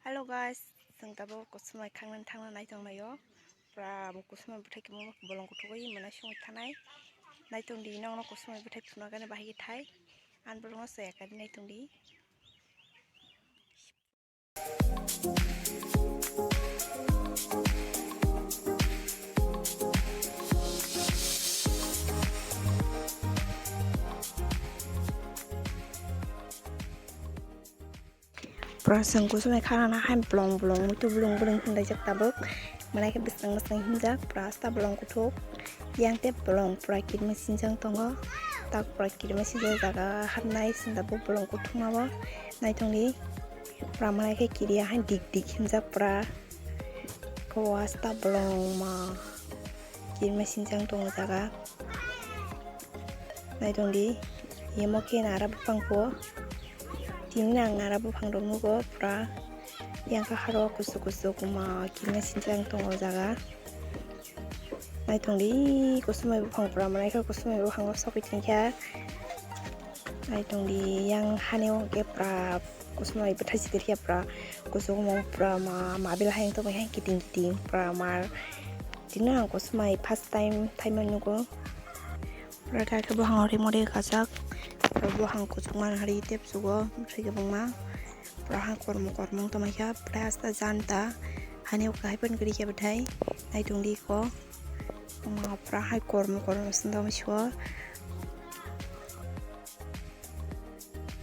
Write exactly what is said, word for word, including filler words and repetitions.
Hello guys, chwng tabuk kusumai khangna thangna naitong naio. Pura bo kusumai bwthai khe bolong kuthugwi mwnai song thanai. Naitong di nokno kusumai bwthai phunuknani bahai khe thai. Ang borokno soya kari naitong di. Pura chwng kusumai khana hai bolong bolong muitu bolong bolong hinlaijak tabuk. Mwnai khe bwswng bwswng hinjak pura asta bolong kuthuk. Yang tei bolong pura kirima sinjak tongo. Tak pura kirima sinjak jaga hapnai swnda bo bolong kuthukma bo. Naitong di pura mwnai khe kiriya hai dik dik hinjak pura. Ko asta bolong ma kirima sinjak tongo jaga. Naitong di, yemo khe nara buphang po. Tini ang nara buphang rok nugo pura. Yang kha haro kusu kusu kuma kirima sinjak tongo jaga. Naitong di, kusumai buphang pura mwnai kha kusumai buphang rok sogwi tongkha. Naitong di, yang hani o khe pura kusumai bwthai sikir khe pura kusuk mung pura ma mabil hai tongwi hai kiting kiting pura mar. Tini ang kusumai first time thaima nugo. Pura kha khe buphang ori mori kajak. Pura buphang kuchukma hari tep sugo bwthai kwbangma. Pura ha kormo kormo wng tongmai kha pura asta janta hani o kahai phano kwrwi khe bwthai. Naitong di ko ma pura hai kormo kormo swnda mwi sugo.